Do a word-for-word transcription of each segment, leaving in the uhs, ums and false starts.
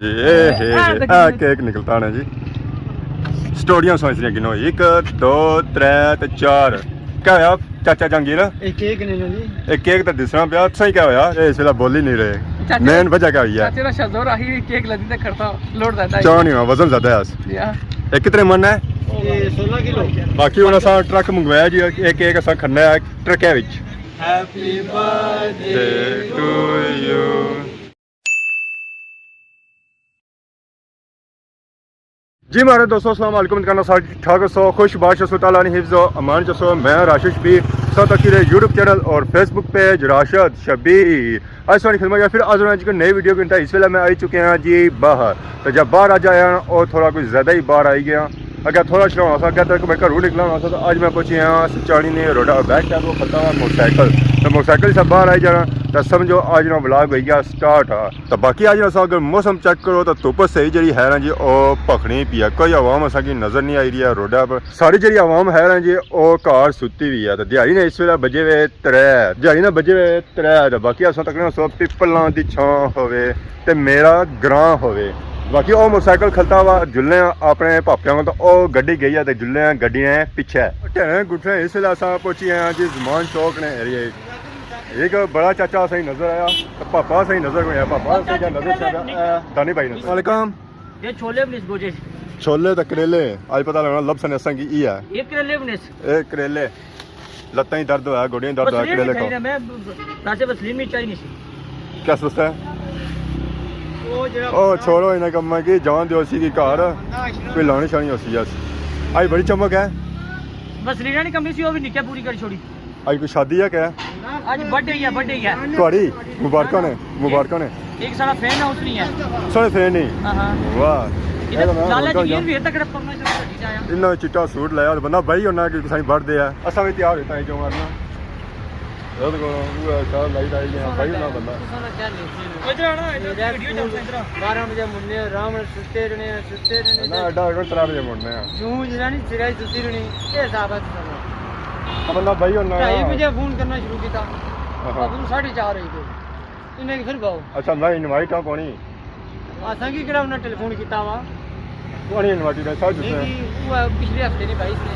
جی، اے ہے، اے کیک نکلتا نا جی۔ سٹوریاں سوچ رہے گنو، ایک، دو، ترے تے چار۔ کیا ہویا چاچا جہانگیر؟ ایک کیک نے نا جی۔ ایک کیک تے دسنا پیا، تساں کیا ہویا؟ اے اس ویلے بول ہی نہیں رہے۔ چاچا، مین وجہ کیا ہوئی ہے؟ چاچے دا شزور آہی کیک لدی تے کھڑتا لوڈ زیادہ ہے۔ چاہ نہیں ہوا، وزن زیادہ ہے اس۔ یا۔ اے کتنے من ہے؟ اے سولہ کلو۔ باقی ہن اساں ٹرک منگوایا جی، ایک کیک اساں کھڑنا ہے ٹرکے وچ۔ Happy birthday to you. جی مہاڑے دوستو، السلام علیکم، امید کرنا سارے ٹھیک ٹھاک ہسو، خوش باش ہسو، تعالیٰ نے حفظ و امان چ ہسو۔ میں راشد شبیر، ساتھ اکیلے یوٹیوب چینل اور فیس بک پیج راشد شبیر۔ آج ساری خدمت یا پھر آج انہاں جی کوئی نئی ویڈیو کی انتہا۔ اس ویلے میں آئی چکے ہاں جی باہر، تو جب باہر آج آیا نا، او تھوڑا کچھ زیادہ ہی باہر آئی گیا۔ اگر تھوڑا شروع ہونا سا، اگر تک میں گھروں نکلا ہونا سا، تو آج میں پہنچی ہاں سچانی نے روڈا بیک سائیڈ وہ کھلتا ہوا موٹر سائیکل۔ تو موٹر سائیکل سے باہر آئی جانا، تو سمجھو آج نا ولاگ ہوئی گیا سٹارٹ ہا۔ تو باقی آج نا سا اگر موسم چیک کرو تو دھوپ صحیح جڑی ہے نا جی، او پکھنی پیا، کوئی عوام اساں کی نظر نہیں آئی رہی ہے روڈا پر۔ ساری جڑی عوام ہے نا جی، او گھر ستی ہوئی ہے۔ تو دیہاڑی نے اس ویلے بجے ہوئے ترے، دیہاڑی نے بجے ہوئے ترے، تے باقی اساں تکنے سو پیپلاں دی چھاں ہووے تے میرا گراں ہووے۔ باقی او موٹر سائیکل کھلتا ہوا جلنے آں اپنے پاپیاں کول، تے او گڈی گئی ہے تے جلنے آں گڈی نے پچھے۔ ٹھیرے گٹھے اس ویلے اساں پہنچی آئے آں جی زمان چوک نے ایریے۔ ایک بڑا چاچا اساں نظر آیا، تے پاپا اساں نظر نہیں آیا، پاپا اساں نظر شاید، اے، دانی بھائی نظر۔ وعلیکم۔ یہ چھولے بنس گوجے۔ چھولے تے کریلے، اج پتہ لگنا لبسن اساں کی ای ہے۔ یہ کریلے بنس۔ اے کریلے۔ لتاں ہی درد ہویا، گوڈیاں ہی درد ہویا، کریلے کھاؤ۔ میں پیسے وسلین میں چاہی نہیں سی۔ کس واسطے؟ او چھوڑو انہاں کماں کی، جان دیو اسی کی گھر، کوئی لانی شانی ہوسی یس۔ اج بڑی چمک ہے۔ وسلینہ نہیں کمی سی، وہ بھی نکے پوری کر چھوڑی۔ اج کوئی شادی ہے کیا؟ اج برتھ ڈے ہی ہے، برتھ ڈے ہی ہے۔ تہاڑی؟ مبارکاں نے، مبارکاں نے۔ ایک سارا فین ہے، اس نہیں ہے۔ سارے فین نہیں؟ ہاں، ہاں۔ واہ۔ ادھر لالا جگیر بھی ہے، تکڑا پرنا شروع کر دیا۔ انہاں نے چٹا سوٹ لایا، بندہ بھائی ہونا کہ کسانی برتھ ڈے ہے۔ اساں بھی تیار ہوتا ہے جو مارنا۔ رد کو وہ ہے، سارا لائٹ آئی گیا، بھائی ہونا بندہ۔ ادھر آنا، ادھر ویڈیو چل رہا ہے، ادھر۔ بارہ بجے مڑنے، آرام نال ستے رہنے، ستے رہنے۔ نہ، اڈا اگر ترے بجے مڑنے ہیں۔ کیوں جنانی سرائی ستی رہنی، یہ حساب ہے تساں دا۔ بندہ بھائی ہونا۔ ڈھائی بجے فون کرنا شروع کیتا۔ ہاں۔ اب تم ساڑھے چار ہوئی گئے۔ انہیں کی پھر باؤ۔ اچھا، میں انوائٹ ہاں کونی۔ اساں کی کہڑا انہیں ٹیلی فون کیتا وا؟ کونی انوائٹ ہے، سب جی، جی، وہ پچھلے ہفتے نہیں بھائی نے۔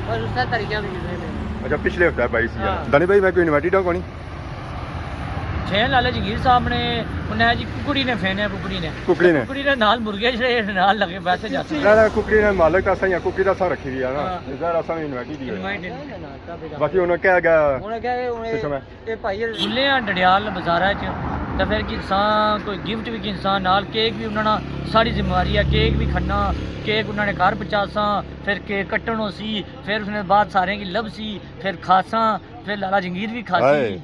بس اس طرح طریقہ بھی نہیں۔ اچھا، پچھلے ہفتے بھائی سی۔ ہاں۔ دانی بھائی، میں کوئی انوائٹ ہاں کونی۔ چھین لالے جگیر صاحب نے، انہیں جی ککڑی نے فین ہے، ککڑی نے۔ ککڑی نے۔ ککڑی نے نال مرغے جڑے نال لگے پیسے جاتے۔ نہ، نہ، ککڑی نے مالک اساں یا ککڑی دا سا رکھی ہوئی ہے نا۔ ہاں۔ ظاہر اساں انوائٹ ہی دی ہے۔ انوائٹ ہے۔ باقی انہیں کہہ گیا۔ انہیں کہہ گیا، انہیں سسٹم ہے۔ اے بھائی، جلنے آں ڈڈیال بازاراں چ، تے پھر گھنساں کوئی گفٹ بھی گھنساں، نال کیک بھی انہاں نا ساڑی ذمہ واری ہے، کیک بھی کھڑنا، کیک انہاں نے گھر پہنچاساں، پھر کیک کٹن ہوسی، پھر اس نے بعد سارے کی لبسی، پھر کھاساں، پھر لالا جنگیر بھی کھاسی۔ ہائے۔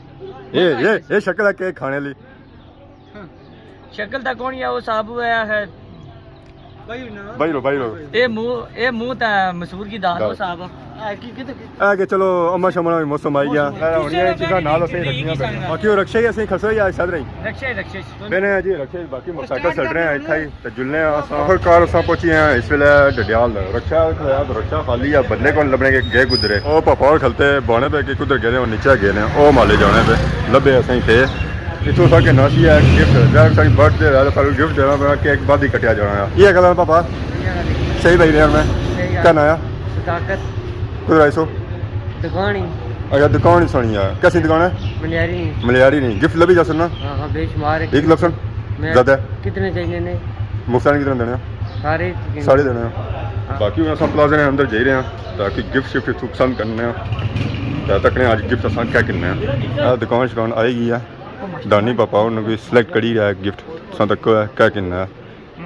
اے، اے، اے شکل ہے کیک کھانے لی۔ شکل تاں کونی ہے، او صاحب ہے، ہے۔ بھائی رو، بھائی رو۔ اے منہ، اے منہ تاں مسور کی دال ہو دال۔ صاحب۔ اے کہ چلو، اماں شماں نا بھی موسم آئی گیا۔ موسم۔ ہن یہ چیزاں نال اسیں رکھنیاں پینیاں۔ باقی او رکشے ہی اسیں کھسے یا ساتھ رہی؟ رکشے، رکشے۔ بہنے ہیں جی، رکشے، باقی موٹر سائیکل سٹ رہے ہیں اتھا ہی۔ تے جلنے آں اساں۔ آخر کار اساں پہنچی ہیں اس ویلے ڈڈیال۔ رکشہ کھڑا ہے، رکشہ خالی ہے، بندے کون لبنے کے گئے کدرے۔ او پاپا اور کھلتے بانے پہ کہ کدھر گئے نے، اور نیچے گئے نے، او مالے جانے پہ لبے اساں ہی تھے۔ اتھوں اساں کے ناسی ہے گفٹ، جہاں ساڑی برتھ ڈے ہے، ساڑی گفٹ دینا پینا، کیک بعد ہی کٹیا جانا ہے۔ یہ گل ہے پاپا؟ صحیح بھائی رہے میں۔ صحیح گل۔ کیا ناں ہے؟ صداقت۔ کدھر آئی سو؟ دکان ہی۔ اچھا، دکان ہی سونی ہے۔ کیسی دکان ہے؟ ملیاری۔ ملیاری نہیں۔ گفٹ لبی جا سننا؟ ہاں، ہاں، بے شمار ہے۔ ایک لفظ میں زیادہ ہے؟ کتنے چاہیے نے؟ مختلف کتنے دینے ہیں؟ سارے چکن۔ سارے دینے ہیں۔ ہاں۔ باقی ہن اساں پلازے نے اندر جائی رہے ہیں، تاکہ گفٹ شفٹ اتھوں پسند کرنے ہیں۔ تے تکنے آں اج گفٹ اساں کیا کنے ہیں۔ اے دکان شکان آئی گئی ہے۔ دانی پاپا انہوں کوئی سلیکٹ کری رہا ہے گفٹ۔ اساں تک کیا کنے ہے۔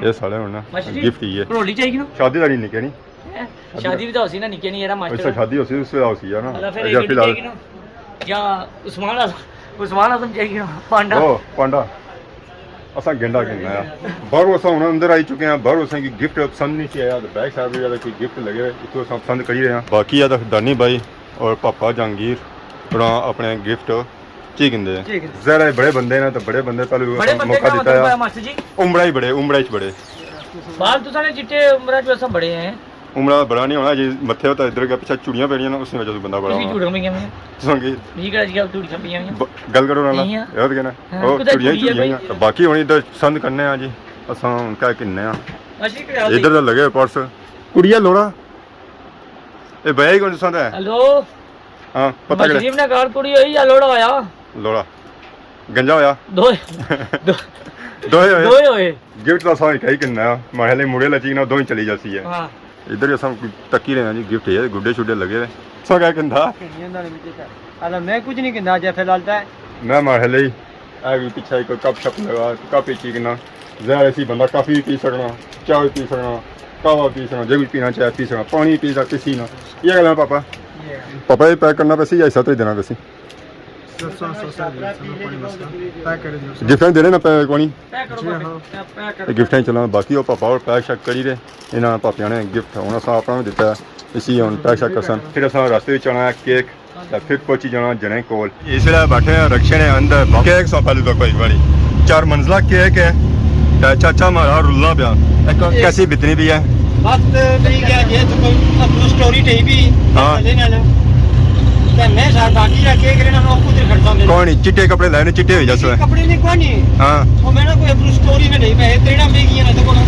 یہ سارے ہن ماشٹر جی، گفٹ ہی ہے۔ گھرولی چاہیے نا؟ شادی داری نہیں کہنی۔ ہیں؟ شادی بھی تو ہوسی نا، نکے نہیں یار، ماسٹر۔ اچھا، شادی ہوسی، اس ویلے ہوسی ہے نا۔ مطلب پھر اچھا، ایک فی الحال چاہیے نا؟ یا عثمان اعظم، عثمان اعظم چاہیے نا، پانڈا۔ او، پانڈا۔ اساں گینڈا گھننا ہے۔ باہروں اساں ہن اندر آئی چکے ہیں، باہروں اساں کی گفٹ پسند نہیں سی آیا، تو بیک سائیڈ بھی کوئی گفٹ لگے ہوئے، اتھوں اساں پسند کری رہے ہیں۔ باقی ہے تو دانی بھائی اور پاپا جہانگیر ہوراں اپنے گفٹ چی گھندے ہیں۔ چی گھندے۔ ظاہر ہے بڑے بندے نے، تو بڑے بندے پہلے بڑے بندے موقع کا دیتا مطلب ہے۔ ہے ماسٹر جی؟ عمرہ ہی بڑے، عمرہ ہی بڑے۔ بال تو سارے چٹے عمرہ جو اساں بڑے ہیں۔ عمرہ بڑا نہیں ہونا جی، متھے ہوتا ادھر کے پیچھے چوڑیاں پینیاں نا، اس وجہ سے بندہ بڑا ہونا۔ چوڑیاں پینیاں ہوئیاں۔ سمجھ گئے؟ ٹھیک ہے جی، اب چوڑیاں پینیاں ہوئیاں۔ ب-، گل کرو نا۔ نہیں ہے۔ یہ ہوتا نا۔ ہاں، او، کدھر چوڑیاں ہی چوڑیاں چوڑیاں۔ بھائی؟ باقی ہونی تو پسند کرنے آں جی۔ اساں ہن کیا گھننے آں؟ ادھر تے لگے ہوئے پرس۔ کڑیا لوڑا۔ اے بھیا ہی کون سا ہے؟ ہیلو۔ ہاں، پتہ کرے۔ مشریف نے گھر کڑی ہوئی یا لوڑا ہویا؟ لوڑا۔ گنجا ہویا؟ دوئے۔ دو-، دوئے ہوئے۔ دوئے ہوئے۔ گفٹ دا ساں کئی گھننا، ماڑے لئی مڑے لچی نہ دوئیں چلی جاسی ہے۔ ہاں۔ ادھر ہی اساں کوئی تکی رہے ہیں جی، گفٹ ہے، گڈے شڈے لگے ہوئے۔ سو کیا گھندا؟ الا میں کچھ نہیں گھندا جے فی الحال تے۔ میں ماڑے لئی اے وی پچھے کوئی کپ شپ لگا، کپ ہی چیکنا۔ ظاہر ہے اسی بندہ کافی بھی پی سکنا، چاہ بھی پی سکنا، قہوہ پی سکنا، جو بھی پینا چاہے پی سکنا، پانی پی سکنا، کسی نہ۔ یہ گلاں پاپا؟ پاپا یہ پیک کرنا پیسی یا ایسا تو ہی دینا پیسی؟ سر، سر، سر، سر، سر، کوئی مسئلہ۔ پیک کر دیو سر۔ گفٹاں دینے نا پیک کونی؟ جی ہاں۔ گفٹاں چلاں، باقی وہ پاپا اور پیک شیک کری دے۔ انہاں پاپیاں نے گفٹ ہن اساں اپنا بھی دتا ہے، اسی ہن پیک شیک کرسن۔ پھر اساں راستے وچ آنا ہے کیک، تے پھر پہنچی جانا جنے کول۔ اس ویلے بیٹھے ہیں رکشے نے اندر، کیک سا پہلے تو کوئی بڑی چار منزلہ کیک ہے۔ تے چاچا مارا رلنا پیا، ایک کیسی بتنی بھی ہے۔ بس میری کیا جی، تو کوئی اپنی سٹوری ٹہی بھی ہاں۔ چلے نہ لو۔ تے میں ساتھ باقی رہ کے کرنا، میں خود ہی کھڑتا ہوں۔ کون نہیں، چٹے کپڑے لائے نے، چٹے ہو جاسو ہے۔ کپڑے نہیں، کوئی نہیں۔ ہاں۔ وہ میں نا کوئی اپنی سٹوری میں نہیں پائے، تیرا میں کیا نا تو کوئی۔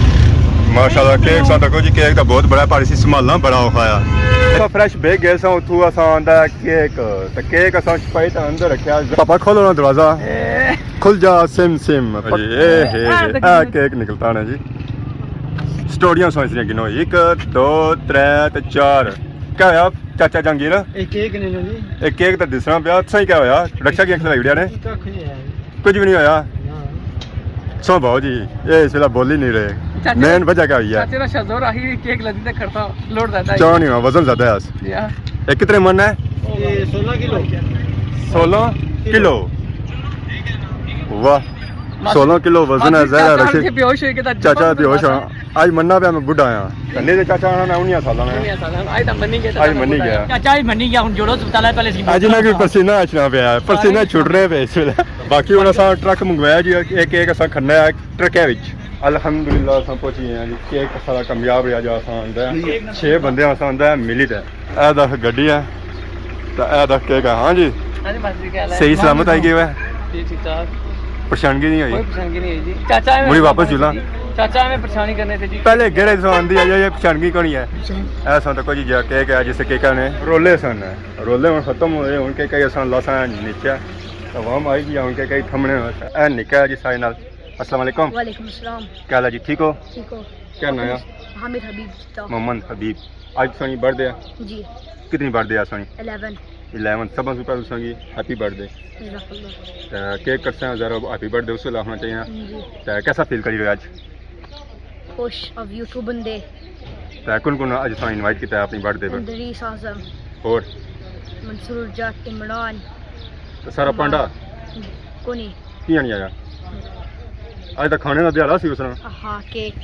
ماشاءاللہ، کیک سا تکو جی، کیک دا بہت بڑا ہے، پر اسی سنبھالنا بڑا اوکھا ہے۔ تو فریش بیک گئے سا، اتھوں اساں آندا ہے کیک، تے کیک اساں چھپائی تے اندر رکھیا۔ پاپا کھولو نا دروازہ۔ اے۔ کھل جا سم سم۔ جی، اے ہے، اے کیک نکلتا نا جی۔ سٹوریاں سوچ رہی گنو، ایک، دو، ترے تے چار۔ کیا ہویا چاچا جہانگیر؟ ایک کیک نے نا جی۔ ایک کیک تے دسنا پیا، تساں کیا ہویا؟ رکشا کی اکھ لگائی وڑیا نے؟ کچھ نہیں ہویا۔ کچھ بھی نہیں ہویا؟ نہ۔ سو بھاؤ جی، اے اس ویلے بول ہی نہیں رہے۔ چاچے مین وجہ کیا ہوئی ہے؟ چاچے نا شزور آہی کیک لدی تے کھڑتا لوڑ زیادہ ہے۔ کیوں نہیں ہویا؟ وزن زیادہ ہے اس۔ یا۔ اے کتنے من ہے؟ اے سولہ کلو۔ سولہ کلو۔ واہ۔ سولہ کلو وزن ہے، ماشاءاللہ، ظاہر ہے چاچا رکشے۔ بے ہوش ہوئی گیا تھا، چاچا بے ہوش ہاں۔ آج مننا پیا میں بڈھا ہاں۔ کنڈے تے چاچا آنا نہ انیاں سالاں میں۔ انیاں سالاں میں۔ آج تے منی گیا، آج منی گیا۔ چاچا آج منی گیا، ہن جوڑو ہسپتال ہے، پہلے سی اج انہاں کی پسینہ اچھنا پیا ہے، پسینہ چھٹ رہے پے اس ویلے۔ باقی ہن اساں ٹرک منگوایا جی، ایک، ایک اساں کھڑنا ہے ٹرک ہے وچ۔ الحمدللہ اساں پہنچی گئے ہیں جی، کیک سارا کامیاب رہیا جو اساں آندا ہے۔ چھ بندے اساں آندا ہے ملی تے۔ اے دکھ گڈی ہے۔ تے اے دکھ کیک ہے۔ ہاں جی۔ ہاں جی، ماسٹر جی، کیا حال ہے؟ صحیح سلامت آئی گئے ہو؟ جی، ٹھیک ٹھاک۔ پریشانگی نہیں ہوئی؟ کوئی پریشانگی نہیں ہوئی جی۔ چاچا میں مڑی واپس جلاں۔ چاچا میں پریشانی کرنے تھے جی۔ پہلے گیڑے سو آندی ہے، یہ پریشانگی کونی ہے؟ اے سن تکو جی، جا کیک ہے، جسے کیک نے رولے سن۔ رولے ہن ختم ہوئے، ہن کیک ہے، اساں لاساں نیچے۔ عوام آئی گئی، ہن کیک ہے تھمنے۔ اے نکا ہے جی سارے نال۔ السلام علیکم۔ وعلیکم السلام۔ کیا حال ہے جی، ٹھیک ہو؟ ٹھیک ہو؟ کیا نام ہے؟ حامد حبیب۔ محمد حبیب۔ آج تساں برتھ ڈے ہے؟ جی۔ کتنی برتھ ڈے ہے تساں؟ الیون۔ الیون۔ سب سے پہلے تساں کی ہیپی برتھ ڈے۔ جزاک اللہ۔ تے کیک کٹساں ذرا، ہیپی برتھ ڈے اس ویلے آخنا چاہیے۔ جی۔ تے کیسا فیل کری رہے آج؟ خوش، اب یوٹیوب بندے۔ تے کون کون اج تساں انوائٹ کیتا ہے اپنی برتھ ڈے پر؟ ادریس اعظم۔ اور؟ منصور جٹ، عمران۔ تے سارا پانڈا؟ کونی۔ کیاں نہیں آیا؟ اج تاں کھانے دا دیہاڑا سی اس طرح۔ ہاں، کیک۔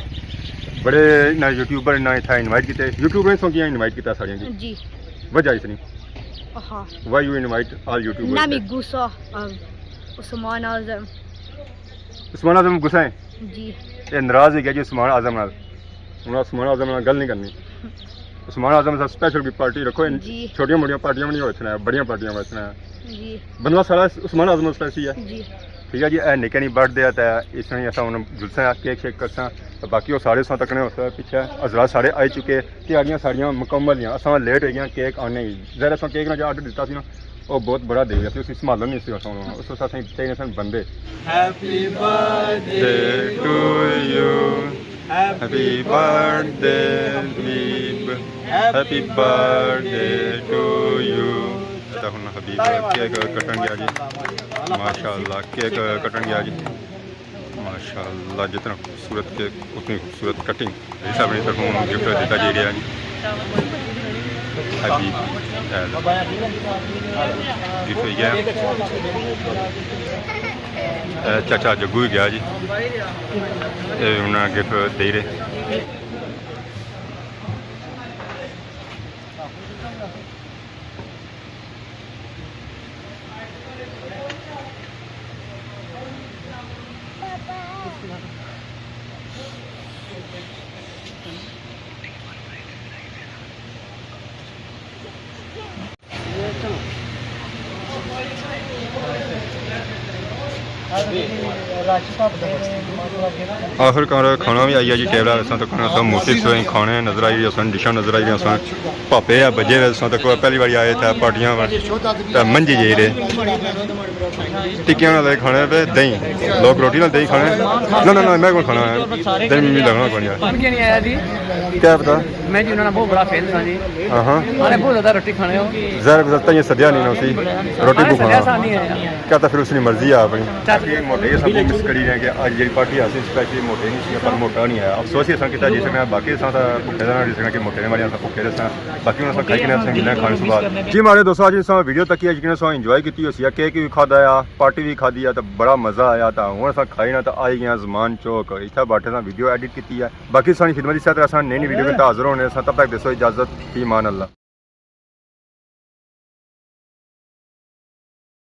بڑے نہ یوٹیوبر نہ اتھا انوائٹ کیتے۔ یوٹیوبر سوں کیاں انوائٹ کیتا ساریاں کی؟ جی۔ وجہ اس نی؟ ہاں۔ Why you invite all YouTubers؟ نامی غصہ، ام، عثمان اعظم۔ عثمان اعظم غصہ ہے؟ جی۔ یہ ناراض ہی گیا جی عثمان اعظم نال۔ ہن عثمان اعظم نال گل نہیں کرنی۔ عثمان اعظم سے سپیشل کوئی پارٹی رکھو، ان جی۔ چھوٹیاں موٹیاں پارٹیاں بھی نہیں ہوتنا، بڑیاں پارٹیاں ہوتنا۔ جی۔ بندہ سارا عثمان اعظم اس طرح سی ہے۔ جی۔ ٹھیک ہے جی، اے نکے نی برتھ ڈے تے اس نے اساں ہن جلساں کیک شیک کرساں۔ تے باقی وہ سارے اساں تکنے اس پچھے حضرات سارے آئی چکے، تیاریاں ساریاں مکمل ہیں۔ اساں لیٹ ہو گئے کیک آنے ہی۔ ظاہر اساں کیک نہ جو آرڈر دیتا سی نا، وہ بہت بڑا دے گیا سی، اسی سنبھالن نہیں سی اساں، اس واسطے اساں چاہیے سن بندے۔ Happy birthday to you. Happy birthday, Habib. Happy birthday to you. تے ہن حبیب کیک کٹن گیا جی۔ ماشاءاللہ، کیک کٹن گیا جی۔ ماشاءاللہ، جتنا خوبصورت کیک، اتنی خوبصورت کٹنگ۔ اس اپنی طرفوں گفٹ دیتا جی رہا جی۔ حبیب، اے لو۔ گفٹ ہوئی گیا۔ اے چاچا جگو ہی گیا جی۔ اے انہاں گفٹ دے رہے۔ آخر کار کھانا بھی آئی گیا جی ٹیبل، اساں تک سب مختلف طرح کھانے نظر آئی رہے سن، ڈشاں نظر آئی رہی سن۔ پاپے آ بجے ہوئے ساں تک پہلی باری آئے تھے پارٹیاں تے منجی جائی رہے۔ ٹکیاں نال کھانے پہ دہی، لوگ روٹی نال دہی کھانے۔ نہ نہ نہ، میں کون کھانا ہے؟ دہی میں لگنا کون یار۔ کیا پتا؟ میں جی انہاں نا بہت بڑا فین ساں جی۔ ہاں ہاں۔ انہاں نے بہت زیادہ روٹی کھانے ہو۔ ظاہر ہے تاں یہ سدیا نہیں نا اسی، روٹی کو کھانا۔ کیا تاں پھر اس نی مرضی ہے اپنی۔ چاچی موٹے یہ سب مس کری رہے کہ اج جڑی پارٹی آسی اسپیشلی موٹے نہیں سی، پر موٹا نہیں آیا۔ افسوس ہی اساں کیتا جس میں باقی اساں تاں بھکھے رہنا، جس میں کہ موٹے نے مارے اساں بھکھے رہساں۔ باقی ہن اساں کھائی کنے اساں ملنے کھانے صبح۔ جی ماڑے دوستو، اج اساں ویڈیو تکی، اج کنے اساں انجوائے کیتی ہوسی، کیک وی کھادا آ، پارٹی وی کھادی آ، تے بڑا مزہ آیا۔ تے ہن اساں کھائی نا تے آئی گئے آں زمان چوک، اتھے بیٹھے اساں ویڈیو ایڈٹ کیتی آ۔ باقی ساڑی خدمت اس طرح اساں نئی نئی ویڈیو کے تاں حاضر ہونے ساں، تب تک دیسو اجازت، فی امان اللہ۔